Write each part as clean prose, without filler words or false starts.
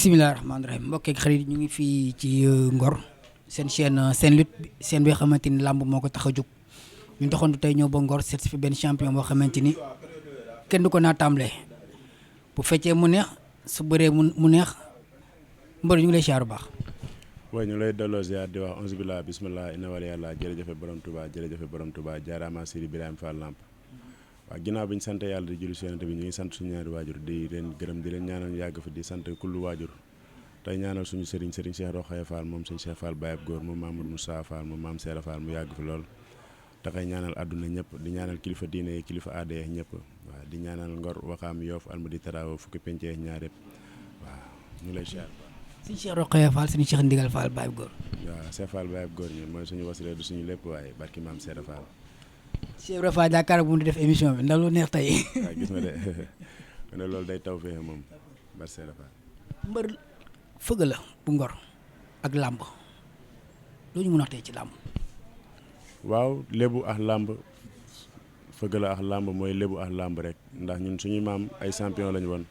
bisimilah rahmaani rahim mbokk ak xarit ñu ngi fii ci Ngor seen chaîne seen lutte seen bi nga xamante ni làmb moo ko tax a jóg ñu doxantu tey ñëw ba Ngor seet fi benn champion boo xamante ni kenn du ko naa tàmbalee bu feccee mu neex su bëree mu neex mbër ñu ngi lay siyaar bu baax. waaye ñu lay delloo ziar di wax onze billah bismillah inna wali yàlla jërëjëfe borom Touba jaaraama Sidi Ibrahima Fall Lamp waaw ginnaaw bi ñu sant yàlla di julli si Yonent bi ñu ngi sant suñu ñaari waajur di leen gërëm di leen ñaanal yàgg fi di sant kullu waajur tey ñaanal suñu sëriñ Cheikh Rokhaya Fall moom sëñ Cheikh Fall Baye Góor moom Mamadou Moussa Fall moom Maam Seera Fall mu yàgg fi lool te koy ñaanal àdduna ñëpp di ñaanal kilifa diine yi kilifa aada yi ñëpp waaw di ñaanal Ngor Waxaam Yoof Almadi Taraawo fukki pencee ñaar yëpp waaw ñu lay siyaar sëñ Cheikh Rokhaya Fall sëñ Cheikh Ndigal Fall Baye Góor waaw Cheikh Fall Baye Góor ñi mooy suñu wasila du suñu lépp waaye barki Maam Seera Fall Cheikh Rafa Dakar bu mu def émission bi ndax lu neex tey. waaw gis nga de ne loolu day taw fee moom bar Seera Fall mbër fëgg la bu Ngor ak làmb loolu ñu mën a wax tey ci làmb. waaw lébu ak làmb fëgg la ak làmb mooy lébu ak làmb rek ndax ñun suñuy maam ay champion lañu woon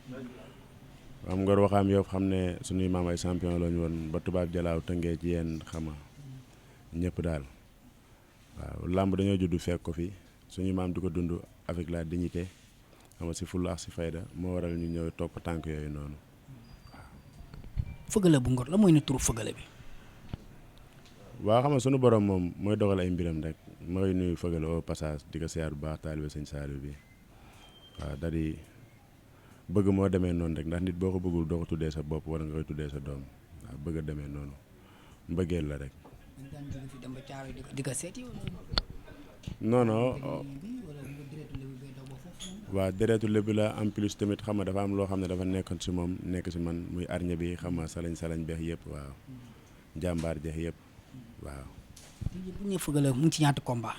am Ngor Waxaam Yoof xam ne suñuy maam ay champion lañu woon ba tubaab jalaaw tëngee ci yéen xama ñëpp daal waaw làmb dañoo judd fekk ko fi suñu maam di ko dund avec la dignité xam nga si fulla ak si fayda moo waral ñu ñëw topp tànk yooyu noonu waaw. fëgale bu Ngor la mooy ne turu fëgale bi. waaw xam nga sunu borom moom mooy dogal ay mbiram rek mooy nuyu fëgale au passage di ko siyaar bu baax taalibe sëñ Saliou bi waaw da di bëgg moo demee noonu rek ndax nit boo ko bëggul doo ko tuddee sa bopp wala nga koy tuddee sa doom waaw bëgg a demee noonu mbëggeel la rek. di ko seeti non waaw deretu lébu la en plus tamit xam nga dafa am loo xam ne dafa nekkoon si moom nekk si man muy arñe bi xam nga salañ beex yëpp waaw jàmbaar jeex yëpp waaw. bu ñu fëgale mu ngi ci ñaata combat.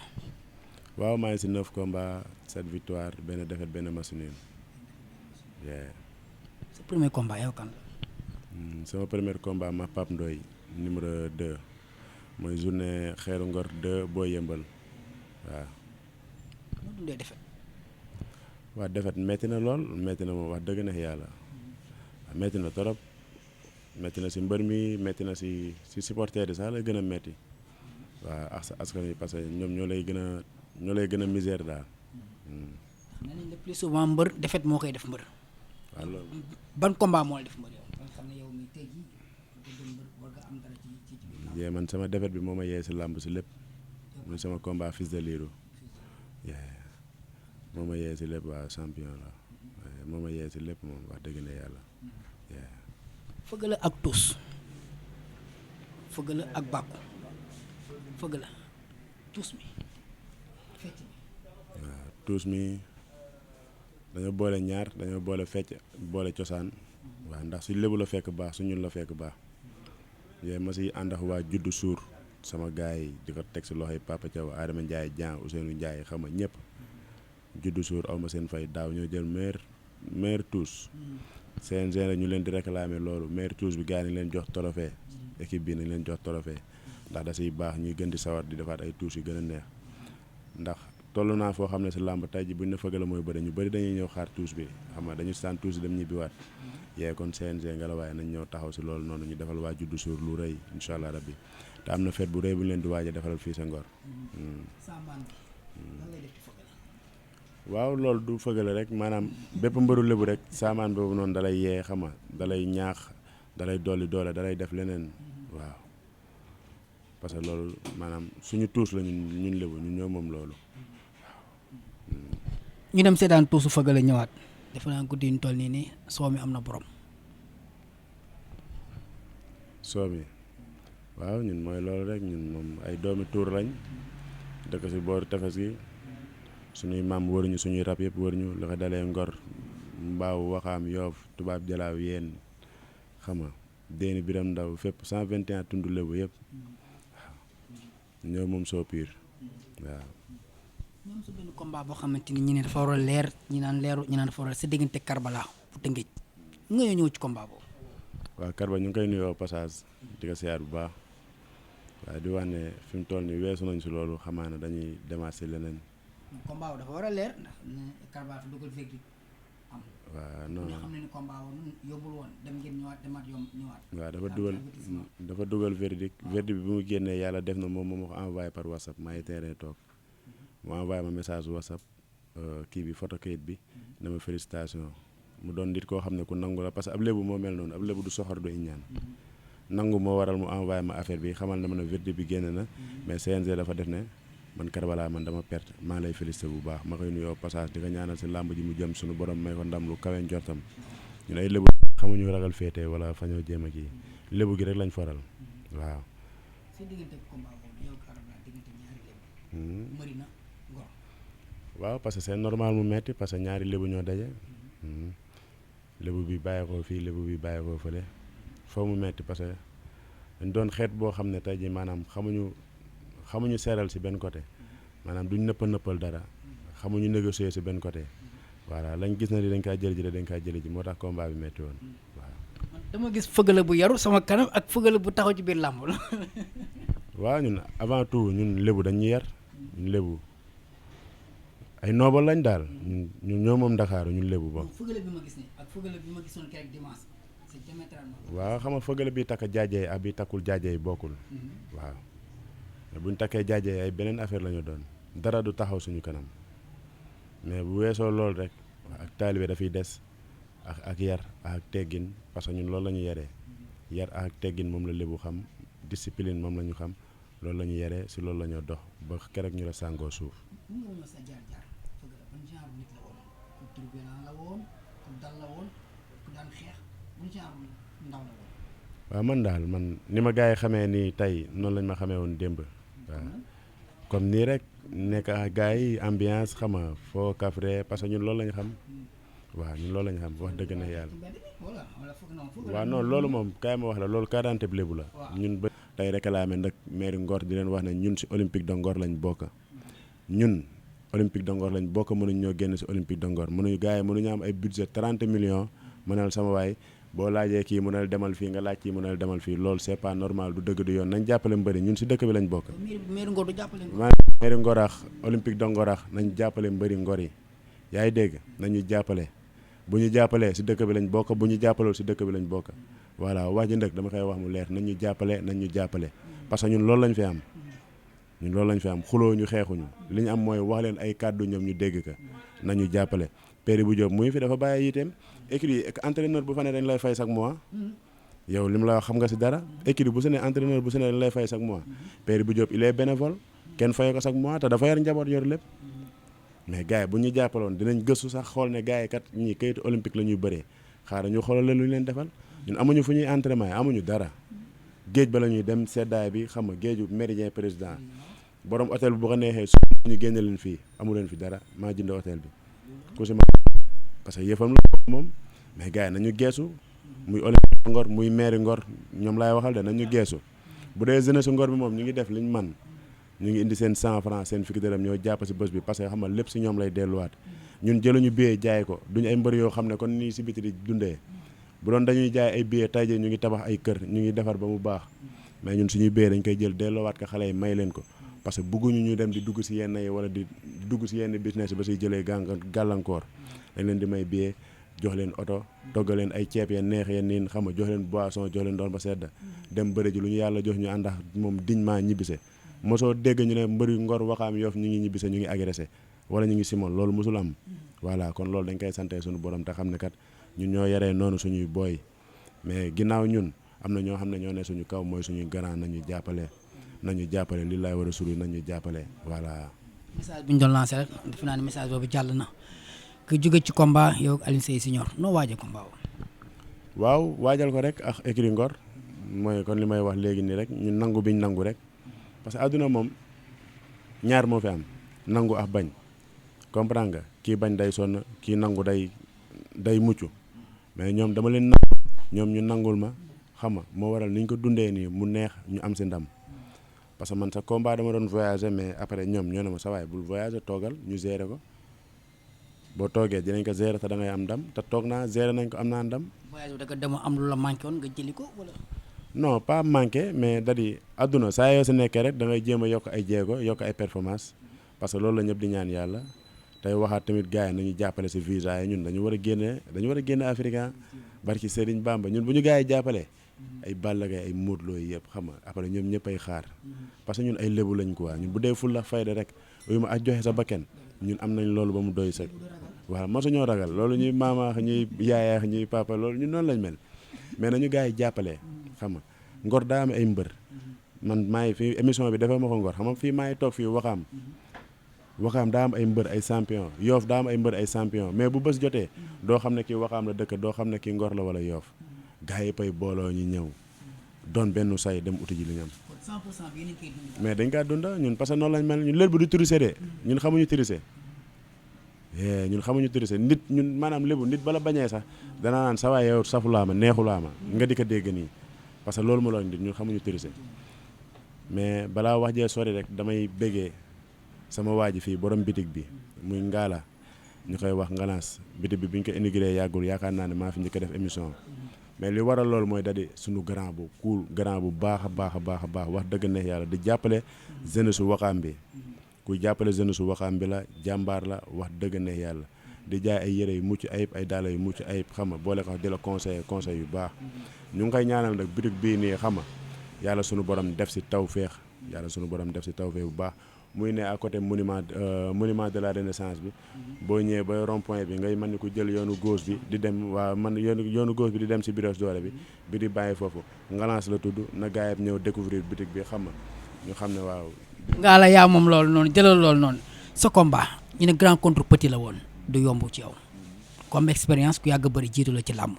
waaw maa ngi si 9 combat 7 victoire benn défaite benn match nul. sa premier combat yow kan. sama premier combat ma Pape Ndoye numéro 2. mooy journée xeeru Ngor 2 boo yëmbal waaw. moo dundee defet. waaw defet metti na lool metti na moom wax dëgg neex yàlla metti na torop metti na si mbër mi metti na si supporter yi sax lay gën a metti waaw ak sa askan wi parce que ñoom ñoo lay gën a misère daal. nee nañ le plus souvent mbër defet moo koy def mbër. waaw loolu. ban combat moo la def mbër yow. nga xam ne yow mii tey jii war nga am dara ci yee man sama defet bi moo ma yee si làmb si lépp muy sama combat fils de Lirou moo ma yee si lépp waaw champion la moo ma yee si lépp moom wax dëgg ne yàlla. fëgala ak tuus fëgala ak bàkku fëgala tuus mi fecc mi. waaw tuus mi dañoo boole ñaar dañoo boole fecc boole cosaan waaw ndax si lébu la fekk baax su ñun la fekk baax. yooyu ma si ànd ak waa juddu suur sama gars yi di ko teg si loxoy Papa Thiaw Adama Ndiaye Dian Ousseynou Ndiaye xam nga ñëpp juddu suur aw ma seen fay daaw ñoo jël meilleur tous CNG rek ñu leen di réclamer loolu meilleur tous bi gars yi nañ leen jox trophée équipe bi nañ leen jox trophée ndax da siy baax ñuy gën di sawar di defaat ay tous yu gën a neex ndax toll naa foo xam ne si làmb tey ji buñ ne fëgg la mooy bëri ñu bëri dañuy ñëw xaar tous bi xam nga dañu saan tous dem ñibbiwaat yee kon CNG nga la waaye nañ ñëw taxaw si loolu noonu ñu defal waa juddu suur lu rëy incha allah rabbi te am na fête bu rëy bu ñu leen di waaj a defaral fii sa Ngor. waaw loolu du fëgale rek maanaam bépp mbëru lébu rek saamaan boobu noonu dalay yee xama dalay ñaax dalay dolli doole dalay def leneen waaw parce que loolu maanaam suñu tuus la ñun lébu ñun ñoo moom loolu waaw. ñu dem seetaan tuusu fëgale ñëwaat. defe naa guddi ñu toll nii soo mi am na borom. soo mi waaw ñun mooy loolu rek ñun moom ay doomi tuur lañ dëkk si booru tefes gi suñuy maam wëruñu suñuy rab yëpp wëruñu li ko dalee Ngor Mbaaw Waxaam Yoof tubaab jalaaw yéen xam nga déeni biram ndaw fépp 121 tund lébu yëpp waaw ñoo moom soo piir waaw. ñoom su benn combat boo xamante ni ñi ne dafa war a leer ñi naan leeru ñi naan dafa war a sa diggante Karbala bu Tëngéej nga ñëw ci combat boobu. waaw Karba ñu ngi koy nuyoo passage di ko siyaar bu baax waaye di wax ne fi mu toll nii weesu nañ si loolu xamaa ne dañuy demaat si leneen. combat dafa war a leer ndax Karbala fa dugal fekk waaw non nga xam ne ni combat woon yóbbul woon dem ngeen ñëwaat demaat ñëwaat. waaw dafa dugal verdict bi mu génnee yàlla def na moom moo ma ko envoyé par WhatsApp maa ngi terrain toog mu envoyé ma message WhatsApp kii bi photo kayit bi na ma félicitation mu doon nit koo xam ne ku nangu la parce que ab lébu moo mel noonu ab lébu du soxor du iñaan nangu moo waral mu envoyé ma affaire bi xamal na ma ne verdict bi génn na mais CNG dafa def ne man Karbala man dama perte maa lay félicité bu baax ma koy nuyoo passage di ko ñaanal si làmb ji mu jëm suñu borom may ko ndam lu kawe njortam ñun ay lébu xamuñu ragal féete wala fañoo jéem a kii lébu gi rek lañ faral waaw. si diggante combat boobu yow Karbala diggante ñaari lébu. Marina Ngor. waaw parce que c'est normal mu metti parce que ñaari lébu ñoo daje. lébu bi bàyyi ko fii lébu bi bàyyi ko fële foo mu metti parce que dañ doon xeet boo xam ne tey jii maanaam xamuñu seeral si benn côté maanaam duñ nëppal dara xamuñu négocier si benn côté voilà lañ gis na ni dañ kaa jëli ji dañ kaa jëli ji moo tax combat bi metti woon waaw. dama gis fëgala bu yaru sama kanam ak fëgala bu taxaw ci biir làmb la. waaw ñun avant tout ñun lébu dañ ñu yar ñun lébu ay noobal lañ daal ñun ñoo moom Ndakaaru ñun lébu ba. fëgala bi ma gis nii ak fëgala bi ma gisoon keroog dimanche c'est diamétralement. waaw xam nga fëgala bi takk jaajee ak bi takkul jaajee bokkul waaw. bu ñu takkee jaajee ay beneen affaire la ñu doon dara du taxaw suñu kanam mais bu weesoo loolu rek ak taalibe dafay des ak yar ak teggin parce que ñun loolu la ñu yaree yar ak teggin moom la lébu xam discipline moom la ñu xam loolu la ñu yaree si loolu la ñu dox ba keroog ñu la sàngoo suuf. mun nga woon sa jaar-jaar fëgala ban genre nit la woon ku turbulent la woon ku dal la woon ku daan xeex ban genre ndaw la woon. waaw man daal ni ma gars yi xamee nii tey noonu lañ ma xamee woon démb. waaw comme nii rek nekk ak gars yi ambiance xama foo kafre parce que ñun loolu lañu xam waaw ñun loolu lañu xam wax dëgg na yàlla waaw non loolu moom kaay ma wax la loolu quarante bi lébu la ñun ba tey réclamé nag mairie Ngor di leen wax ne ñun si olympique de Ngor lañ bokk ñun olympique de Ngor lañ bokk mënuñ ñoo génn si olympique de Ngor mënuñu gars yi mënuñu am ay budget 30 millions mënal sama waay boo laajee kii mu ne la demal fii nga laaj kii mu ne la demal fii loolu c'est pas normal du dëgg du yoon nañ jàppale mbëri ñun si dëkk bi lañ bokk. mairie Ngor du jàppale mairie Ngorax olympique de Ngorax nañ jàppale mbëri Ngor yi yaa ngi dégg nañu jàppale bu ñu jàppalee si dëkk bi lañ bokk bu ñu jàppalewul si dëkk bi lañ bokk voilà wax ji ndëkk dama koy wax mu leer nañ ñu jàppale parce que ñun loolu lañ fi am xuloo ñu xeexuñu li ñu am mooy wax leen ay kàddu ñoom ñu dégg ka nañu jàppale Père bu Diop muy fi dafa bàyyi yiteem écrit entraîneur bu fa ne dañ lay fay chaque mois yow li mu la wax xam nga si dara écrit bu su ne entraîneur bu su ne dañ lay fay chaque mois Père bu Diop il est bénévole kenn fay ko chaque mois te dafa yor njaboot yor lépp mais gars yi bu ñu jàppaloon dinañ gëstu sax xool ne gars yi kat ñii kayitu olympique la ñuy bëree xaaral ñu xoolal leen lu ñu leen defal ñun amuñu fu ñuy entraînement amuñu dara géej ba la ñuy dem seddaay bi xam nga géeju méridien président borom hôtel bi bu ko neexee su ñu génne leen fii amu leen fi dara maa jënd hôtel bi ku si ma parce que yëfam la moom mais gars yi nañu geesu muy olympique Ngor muy mairie Ngor ñoom laay waxal de nañu geesu bu dee jeunesse Ngor bi moom ñu ngi def liñ man ñu ngi indi seen 100 francs seen fukki dërëm ñoo jàpp si bés bi parce que xam nga lépp si ñoom lay delluwaat ñun jëluñu billet jaay ko duñu ay mbër yoo xam ne kon nii si biti di dundee bu doon dañuy jaay ay billet tey jii ñu ngi tabax ay kër ñu ngi defar ba mu baax mais ñun suñuy billet dañ koy jël delloowaat ko xale yi may leen ko parce que bëgguñu ñu dem di dugg si yenn yi wala di dugg si yenn business ba siy jëlee gàllankoor dañ leen di may billet jox leen oto toggal leen ay ceeb ya neex ya niin xam nga jox leen boisson jox leen doon ba sedd dem bëri ji lu ñu yàlla jox ñu àndax moom dignement ñibbise mosoo dégg ñu ne mbëri Ngor Waxaam Yoff ñu ngi ñibbise ñu ngi agressé wala ñu ngi simon loolu mosul am voilà kon loolu dañ koy sante suñu borom te xam ne kat ñun ñoo yaree noonu suñuy booy mais ginnaaw ñun am na ñoo xam ne ñoo ne suñu kaw mooy suñuy grand nañu jàppale li laay war a suri nañu jàppale voilà. message bi ñu doon lancé rek defe naa ne message boobu jàll na ku jóge ci combat yow ak Alioune Seye Junior noo waajee combat waaw waajal ko rek ak écurie Ngor mooy kon li may wax léegi nii rek ñu nangu biñ nangu rek parce que àdduna moom ñaar moo fi am nangu ak bañ comprendre nga kii bañ day sonn kii nangu day mucc mais ñoom dama leen nangu ñoom ñu nangul ma xam nga moo waral ni ñu ko dundee nii mu neex ñu am si ndam parce que man sa combat dama doon voyager mais après ñoom ñoo ne ma sa waay bul voyager toogal ñu gérer ko boo toogee dinañ ko gérer te da ngay am ndam te toog naa gérer nañ ko am naa ndam. voyage bi da nga dama am lu la manqué woon nga jëli ko wala. non pas manqué mais da-di àdduna saa yoo si nekkee rek da ngay jéem a yokk ay jéego yokk ay performance parce que loolu la ñëpp di ñaan yàlla tey waxaat tamit gars yi nañu jàppale si visa yi ñun dañu war a génne africain barki Serigne Bamba ñun bu ñu gars yi jàppalee ay Balla Gaye ay Modou Lo yëpp xam nga après ñoom ñëpp ay xaar parce que ñun ay lébu lañ quoi ñun bu dee fulla fayda rek yooyu ma ak joxe sa bakken ñun am nañ loolu ba mu doy sëg waaw mosuñoo ragal loolu ñuy maamaax ñuy yaayaax ñuy papa loolu ñun noonu lañ mel mais nañu gars yi jàppalee xam nga Ngor daa am ay mbër man maa ngi fii émission bi defee ma ko Ngor xam nga fii maa ngi toog fii waxaam daa am ay mbër ay champion Yoff daa am ay mbër ay champion mais bu bés jotee doo xam ne kii waxaam la dëkk doo xam ne kii Ngor la wala Yoff gars yi pay booloo ñu ñëw doon benn say dem uti ji li ñu am mais dañ kaa dunda ñun parce que noonu lañ mel ñun lébu du tricher de ñun xamuñu tricher nit ñun maanaam lébu nit bala bañee sax danaa naan sa waay yow safulaa ma neexulaa ma nga di ko dégg nii parce que loolu ma loon nit ñun xamuñu tricher mais balaa wax jee sori rek damay béggee sama waa ji fii borom bitig bi muy Ngala ñu koy wax Ngalaas bitig bi ñu ko inauguré yàggul yaakaar naa ne maa fi njëkk a def émission mais li waral loolu mooy dadi suñu grand bu cool grand bu baax a baax wax dëgg neex yàlla di jàppale jeunesse su Wakaam bi kuy jàppale jeunesse su Wakaam bi la jàmbaar la wax dëgg neex yàlla di jaay ay yére yu mucc ayib ay dàll yu mucc ayib xam nga boole ko di la conseil yu baax ñu ngi koy ñaanal nag bitig bii nii xam nga yàlla sunu borom def si tawféex bu baax muy ne à côté monument de la renaissance bi boo ñëwee ba rond point bi ngay mën ni ko jël yoonu gauche bi di dem waa man yoonu gauche bi di dem si Brioche Dorée bi di bàyyi foofu Ngalaas la tudd na gars yi ñëw découvrir boutique bi xam nga ñu xam ne waaw. ngaa la yaa moom loolu noonu jëlal loolu noonu sa combat ñu ne grand contre petit la woon du yomb ci yow comme expérience ku yàgg bëri jiitu la ci làmb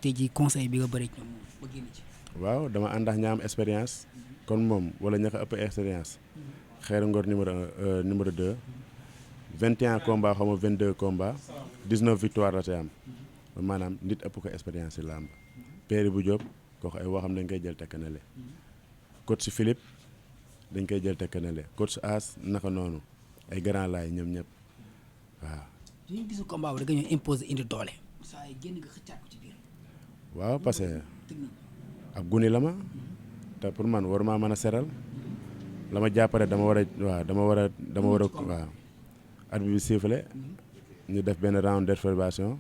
tey ji conseil bi nga bëri ci ñoom ba génn ci. waaw dama ànd ak ña am expérience kon moom wala ña ko ëpp expérience. Xeeru Ngor numéro 2 21 combats xaw ma 22 combats 19 victoires la te am maanaam nit ëpp ko expérience ci làmb Père bu Diop kooku ay waxam dañ koy jël tekkanale coach Philippe dañ koy jël tekkanale coach As naka noonu ay grand laay ñoom ñëpp waaw. dañuy gisu combat bi da nga ñëw imposer indi doole. saa yi génn nga xëccaat ko ci biir. waaw parce que ab guni la ma te pour man war maa mën a seral. la ma jàppale dama war a waaw arbitre bi sifflé ñu def benn round d'observation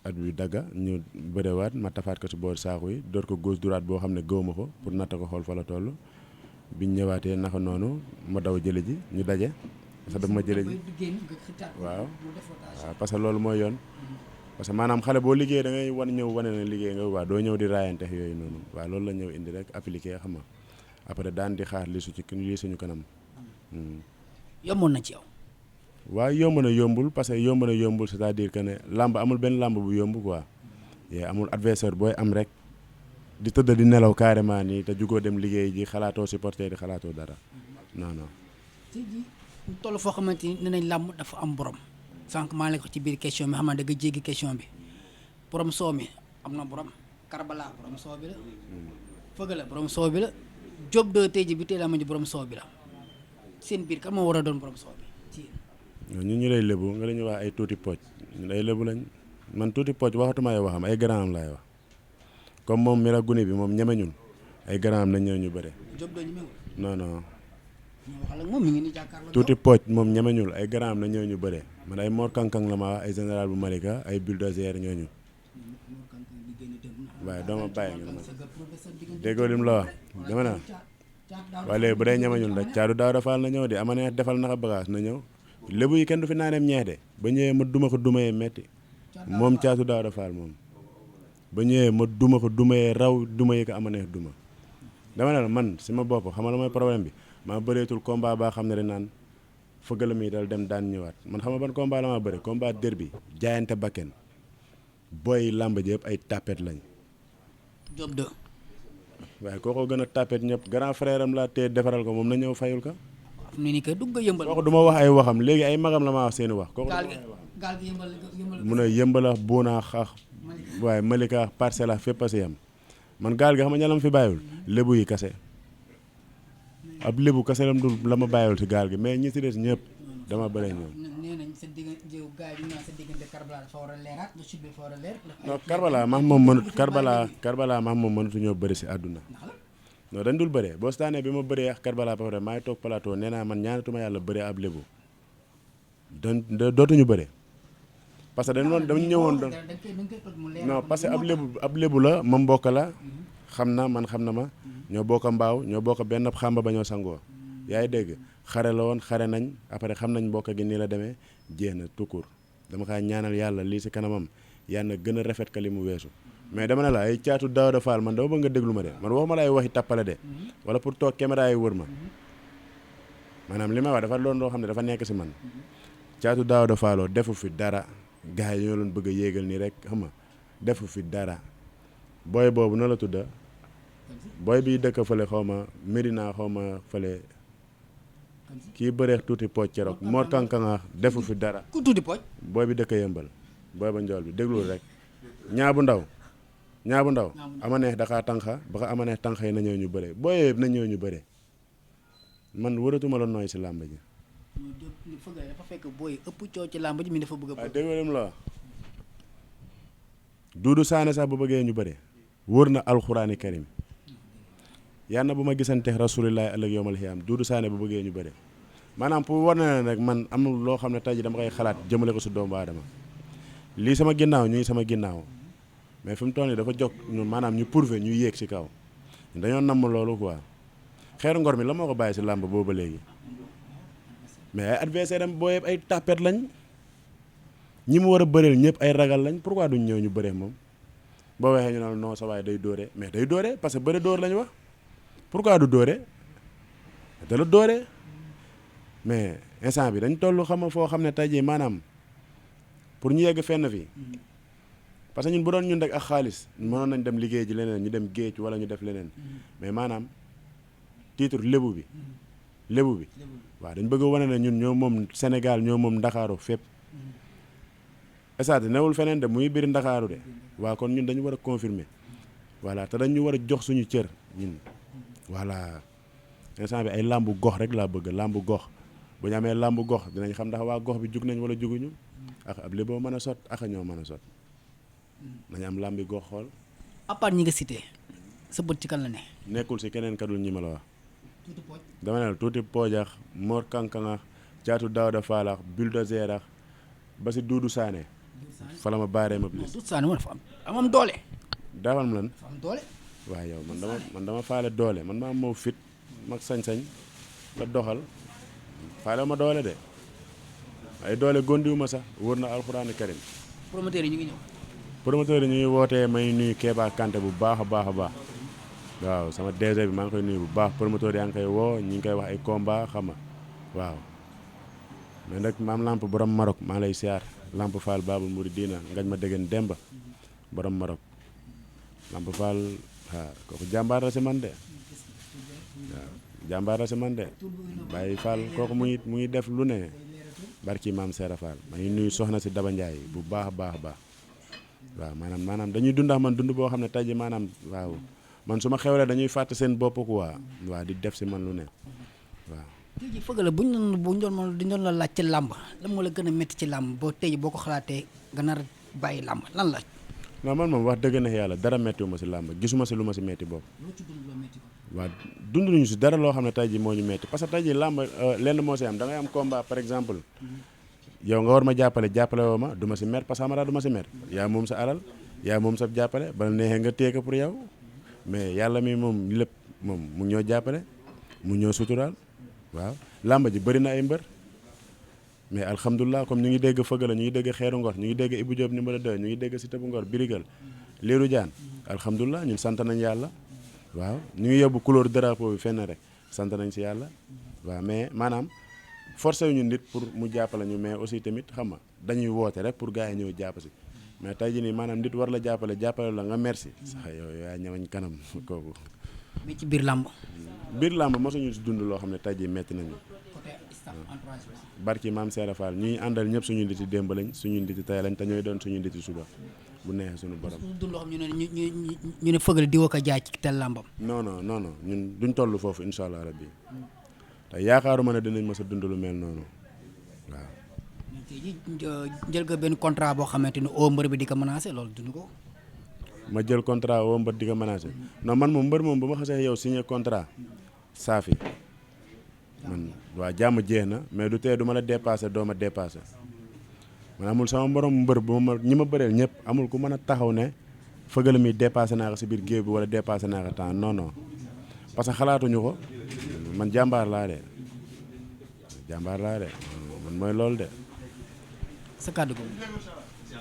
arbitre bi dagga ñu bërewaat ma tafaat ko si boor saaku yi door ko gauche droite boo xam ne gëw ma ko pour natta ko xool fa la toll biñ ñëwaatee naka noonu ma daw jële ji ñu daje parce que daf ma jële ji waaw parce que loolu mooy yoon parce que maanaam xale boo liggéey da ngay ñëw wane na liggéey nga waaw doo ñëw di raayante yooyu noonu waaw loolu la ñëw indi rek appliqué xam nga après daan di xaar li suñu kanam. yomboon na ci yow. waaw yomb na yombul parce que yomb na yombul c'est-à-dire que ne làmb amul benn làmb bu yomb quoi amul adversaire booy am rek di tëdd di nelaw carrément nii te jugoo dem liggéey ji xalaatoo supporter di xalaatoo dara non. tey jii ñu toll foo xamante ni nee nañ làmb dafa am borom sànq maa ngi ko ci biir question bi xam naa da nga jéggi question bi borom soo mi am na borom Karbala borom soo bi la. fëgg la borom soo bi la. Diop de tey jii bi tey laa ma ñu borom soow bi la seen biir kan moo war a doon borom soow bi ci ñun ñu lay lébu nga la ñuy wax ay tuuti pocc ñun ay lébu lañ man tuuti pocc waxatuma ay waxam ay grand am laay wax comme moom mi la gune bi moom ñeme ñun ay grand am nañ ñëw ñu bëre. Diop de ñemewul. non. ñoo waxal ak moom mi ngi ni jàkkaarloo. tuuti pocc moom ñeme ñul ay grand am nañ ñëw ñu bëre man ay Mor Kankang la ma wax ay général bu Malika ay bulldozer ñooñu. waaye dooma bàyyi nga ma déggoo lim la wax dama naa waaye léegi bu dee ñamañul rek caadu daaw dafaal na ñëw de ama neex defal naka bagage na ñëw lébu yi kenn du fi naaneem ñeex de ba ñëwee ma duma ko dumayee metti moom caatu daaw dafaal moom ba ñëwee ma duma ko dumayee raw duma yi ko ama neex duma dama ne la man si ma bopp xam nga la mooy problème bi maa bëreetul combat baa xam ne dañ naan fëgala mi dal dem daan ñëwaat man xam nga ban combat la maa bëre combat derby jaayante bakken booy làmb ji yëpp ay tapet lañ Diop de. waaye kooko gën a tapet ñëpp grand frère am laa tee defaral ko moom na ñëw fayul ka. am na ni que dugg yëmbal. kooku du ma wax ay waxam léegi ay magam la maa wax seeni wax. kooku gaal gi yëmbal mun a yëmbala buuna xaax waaye Malika Parcelles fépp a si yam man gaal gi xam nga ñalam fi bàyyiwul lébu yi kase ab lébu kase lam dul la ma bàyyiwul si gaal gi mais ñi si des ñëpp dama bëre ñoom. nee nañ sa diggante jiw gars yi ñu naan sa diggante Karbala dafa war a leeraat lu sud bi dafa war a leer. non Karbala max moom mënut Karbala max moom mënutuñoo bëri si àdduna. non dañ dul bëree boo staanee bi ma bëree ak Karbala ba pare maa ngi toog plateau nee naa man ñaanatuma yàlla bëree ab lébu dootuñu bëre parce que dañu ñëwoon doon non parce que ab lébu la ma mbokk la xam na man xam na ma ñoo bokk mbaaw ñoo bokk benn xàmba ba ñoo sangoo yaa ngi dégg xare la woon xare nañ après xam nañ mbokk gi nii la demee jéem na tukkur dama kaa ñaanal yàlla lii si kanamam yàlla na gën a rafet ka li mu weesu mais dama ne la ay caatu Daouda Fall man dama bëgg nga déglu ma de man waxuma la ay waxi tappale de wala pour toog caméra yi wër ma maanaam li may wax dafa doon loo xam ne dafa nekk si man caatu Daouda Fall defu fi dara gars yi ñoo doon bëgg a yéegal nii rek xam nga defu fi dara booy boobu na la tudda booy bi dëkk fële xaw ma Medina xaw ma fële kii bëreex tuuti pooj keroog Mor Kankanga defu fi dara. ku tuuti pooj. booy bi dëkk yëmbal booy ba njool bi déglul rek ñaa bu ndaw ama neex daxaa tànqa ba ko ama neex tànqa yi na ñëw ñu bëre booy yëpp na ñëw ñu bëre man wëratuma la nooy si làmb ji. dafa fekk booy ëpp coow ci làmb ji mi dafa bëgg a. waaw dégg nga lim la Duudu Saane sax bu bëggee ñu bëre wër na alxuraani karim yàlla na bu ma gisanteex rasulillahi ëllëg yowmal xiyaam Duudu Saane bu bëggee ñu bëre maanaam pour war na ne rek man am na loo xam ne tey ji dama koy xalaat jëmale ko si doomu aadama lii sama ginnaaw ñuy sama ginnaaw mais fi mu toll nii dafa jóg ñu maanaam ñu prouver ñu yéeg si kaw dañoo namm loolu quoi Xeeru Ngor mi la moo ko bàyyi si làmb boobu ba léegi mais ay adversaire am boo yëpp ay tapet lañ ñi mu war a bëreel ñëpp ay ragal lañ pourquoi duñ ñëw ñu bëree moom boo waxee ñu ne non sa waay day dóore mais day dóore parce que bëre dóor lañ wax pourquoi du dóore da la dóore mais instant bi dañ toll xam nga foo xam ne tey jii maanaam pour ñu yegg fenn fii parce que ñun bu doon ñun rek ak xaalis mënoon nañ dem liggéey ji leneen ñu dem géej wala ñu def leneen mais maanaam titre lébu bi waaw dañ bëgg a wane ne ñun ñoo moom Sénégal ñoo moom Ndakaaru fépp estade newul feneen de muy biir Ndakaaru de waaw kon ñun dañu war a confirmer voilà te dañu war a jox suñu cër ñun voilà instant bi ay làmbu gox rek laa bëgg làmbu gox bu ñu amee làmbu gox dinañ xam ndax waa gox bi jug nañ wala juguñu ak ab léboo mën a sot ak a ñoo mën a sot nañu am làmbi gox xool. à part ñi nga cité sa bët ci kan la ne. nekkul si keneen kadul ñi ma la wax. dama ne la tuuti poojax Mor Kankanga caatu Daouda Faalax bulldozer ax ba si Duudu Saane fa la ma baaree ma bis. Duudu Saane moom dafa am doole. dafa am lan. dafa am doole. waaw yow man dama faale doole man maa moo fit mag sañ-sañ la doxal faale ma doole de ay doole gondiwu ma sax wër na alxuraani karim. promoteurs yi ñu ngi ñëw. promoteurs yi ñu ngi wootee may nuyu Kéba Kanté bu baax a baax a baax waaw sama DG bi maa ngi koy nuyu bu baax promoteurs yaa ngi koy woo ñi ngi koy wax ay combat xam nga waaw mais nag maam Lamp borom Maroc maa lay siyaar Lamp Fall Babul Mouridina ngañ ma déggen Demba borom Maroc Lamp Fall waaw kooku jàmbaar la si man de waaw jàmbaar la si man de Baye Fall kooku mu ngi def lu ne barki maam Seera Fall maa ngi nuyu soxna si Daba Ndiaye bu baax a baax a baax waaw maanaam dañuy dundax man dund boo xam ne tey ji maanaam waaw man su ma xewlee dañuy fàtte seen bopp quoi waaw di def si man lu ne waaw. tey jii Feugeula bu ñu doon la laaj ci làmb lan moo la gën a métti ci làmb boo tey boo ko xalaatee nga nar a bàyyi làmb lan la. non man moom wax dëgg na yàlla dara méttiwu ma si làmb gisuma si lu ma si métti bopp. waaw dund nañu si dara loo xam ne tey jii moo ñu métti parce que tey jii làmb lenn moo si am da ngay am combat par exemple. yow nga war ma jàppale woo ma du ma si mer parce que amara du ma si mer yaa moom sa alal yaa moom sa jàppale bala neexee nga téye ko pour yow mais yàlla mi moom lépp moom mu ñoo jàppale mu ñoo suturaal waaw làmb ji bëri na ay mbër mais alhamdulilah comme ñu ngi dégg Feugeula ñu ngi dégg Xeeru Ngor ñu ngi dégg Ibou Diop numéro 2 ñu ngi dégg Siteu bu Ngor Birigal Lirou Diane alhamdulilah ñun sant nañ yàlla waaw ñu ngi yóbbu couleur drapeau bi fenn rek sant nañ si yàlla waaw mais maanaam forcé wuñu nit pour mu jàppale ñu mais aussi tamit xam nga dañuy woote rek pour gars yi ñëw jàpp si mais tey jii nii maanaam nit war la jàppale la nga merci sax yow yaa ñëwañ kanam kooku. mais ci biir làmb. biir làmb mosuñu si dund loo xam ne tey jii metti nañu. barki maam Seera Fall ñuy àndal ñëpp suñu nditi démb lañ suñu nditi tey lañ te ñooy doon suñu nditi suba bu neexee suñu borom. dund loo xam ñu ne Feugeula di ko jaay ci tel làmbam. non ñun duñ toll foofu incha allah rabbi te yaakaaruma ne dinañ mës a dund lu mel noonu waaw. tey jii jël nga benn contrat boo xamante ni oo mbër bi di ko menacé loolu dund ko. ma jël contrat oo mbër di ko menacé non man moom mbër moom bu ma xasee yow signé contrat saafi man waa jàmm jeex na mais du tee du ma la dépassé doo ma dépassé man amul sama morom mbër bu ma ñi ma bëreel ñëpp amul ku mën a taxaw ne Feugeula mi dépassé naa ko si biir géew bi wala dépassé naa ko temps non non parce que xalaatuñu ko man jàmbaar laa de man mooy loolu de. sa kàddu gu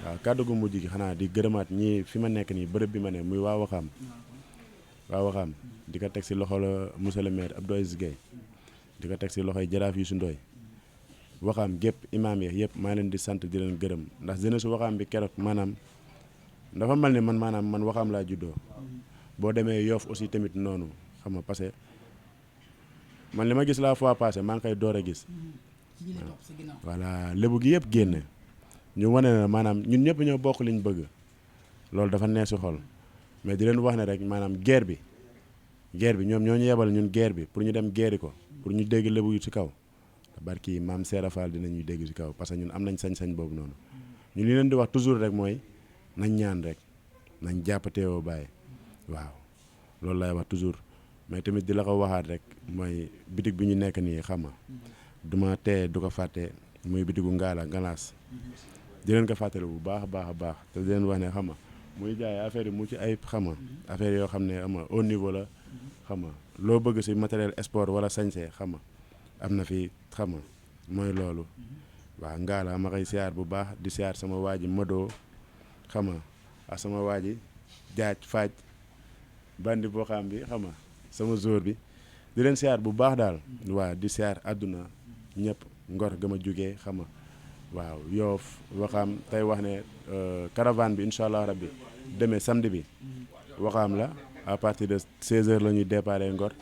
waaw kàddu gu mujj gi xanaa di gërëmaat ñii fi ma nekk nii bërëb bi ma ne muy waa Waxaam di ko teg si loxo la monsieur le maire Abdou Aziz Gueye di ko teg si loxoy jaraaf Youssou Ndoye Waxaam gépp imaam yi yëpp maa leen di sant di leen gërëm ndax jeunesse Waxaam bi keroog maanaam dafa mel ni man Waxaam laa juddoo boo demee Yoff aussi tamit noonu xam nga parce que man li ma gis la fois passée maa ngi koy door a gis voilà lébu gi yëpp génne ñu wane na maanaam ñun ñëpp ñoo bokk liñ bëgg loolu dafa neex si xol mais di leen wax ne rek maanaam guerre bi ñoom ñoo ñu yebal ñun guerre bi pour ñu dem guerre ko pour ñu dégg lébu yu ci kaw barki maam Seera Fall dinañuy dégg ci kaw parce que ñun am nañ sañ-sañ boobu noonu ñun li leen di wax toujours rek mooy nañ ñaan rek nañ jàppateewoo bàyyi waaw loolu lay wax toujours mais tamit di la ko waxaat rek mooy bitig bi ñu nekk nii xam nga duma tee du ko fàtte muy bitigu Ngalaas di leen ko fàttali bu baax a baax te di leen wax ne xam nga muy jaay affaire yi mu ci ay xam nga affaire yoo xam ne am au niveau la xam nga loo bëgg si matériel sport wala sañsee xam nga am na fi xam nga mooy loolu waaw Ngala ma koy siyaar bu baax di siyaar sama waa ji Mado xam nga ak sama waa ji jaaj faaj bandi boo xam bi xam nga sama jour bi di leen siyaar bu baax daal waaw di siyaar àdduna ñëpp Ngor gama jógee xam nga waaw Yoof Waxaam tey wax ne caravane bi incha allah rabbi demee samedi bi Waxaam la à partir de 16h la ñuy déparé Ngor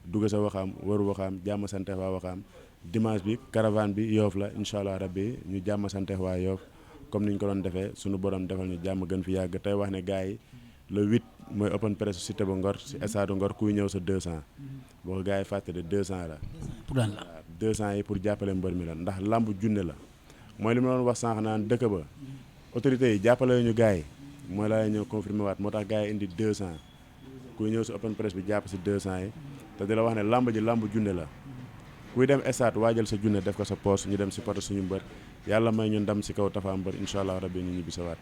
dugg sa Waxaam waru Waxaam jàmm sante waa Waxaam dimanche bi caravane bi Yoof la incha allah rabbi ñu jàmm sante waa Yoof comme ni ñu ko doon defee suñu borom defal ñu jàmm gën fi yàgg tey wax ne gars yi le 8 mooy open press cité ba Ngor si stade Ngor kuy ñëw sa 200 boo ko gars yi fàtte de 200 la. pour lan la 200 yi pour jàppale mbër mi la ndax lamb junne la mooy li ma doon wax sànq naan dëkk ba autorités yi jàppale ñu gars yi mooy laa ñëw confirmé waat moo tax gars yi indi 200 kuy ñëw si open press bi jàpp si 200 yi te di la wax ne lamb ji lamb junne la kuy dem stade waajal sa junne def ko sa poos ñu dem si poto suñu mbër yàlla may ñu ndam si kaw Tapha Mbeur incha allah rabbi ñu ñibbi sa waat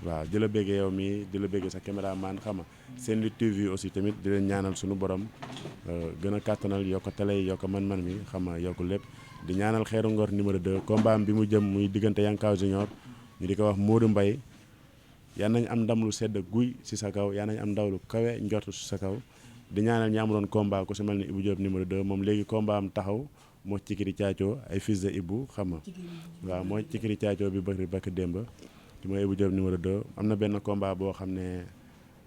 waaw di la béggee yow mii di la béggee sa caméraman xam nga seen Lutte TV aussi tamit di leen ñaanal suñu borom gën a kàttanal yokk télé yi yokk man-man mi xam nga yokk lépp di ñaanal Xeeru Ngor numéro 2 combat bi mu jëm muy diggante Yankaw Junior ñu di ko wax Modou Mbaye yal nañ am ndam lu sedd guy si sa kaw yal nañ am ndaw lu kawe njortu si sa kaw di ñaanal ñi amuloon combat ku si mel ni Ibou Diop numéro 2 moom léegi combat am taxaw moo Cikiri Caacoo ay fils de Ibou xam nga waaw mooy Cikiri Caacoo bi bakk démb di mooy Ibou Diop numéro 2 am na benn combat boo xam ne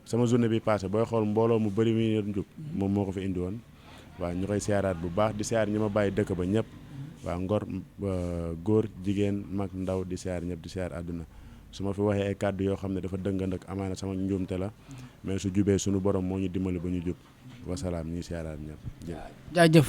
sama journée bi passé booy xool mbooloo mu bëri mi njub moom moo ko fi indi woon waaw ñu koy siyaaraat bu baax di siyaar ñi ma bàyyi dëkk ba ñëpp waaw Ngor góor jigéen mag ndaw di siyaar ñëpp di siyaar àdduna su ma fi waxee ay kàddu yoo xam ne dafa dëngand ak amaana sama njuumte la mais su jubee suñu borom moo ñu dimbali ba ñu jub wasalaam ñuy siyaaraat ñëpp jaajëf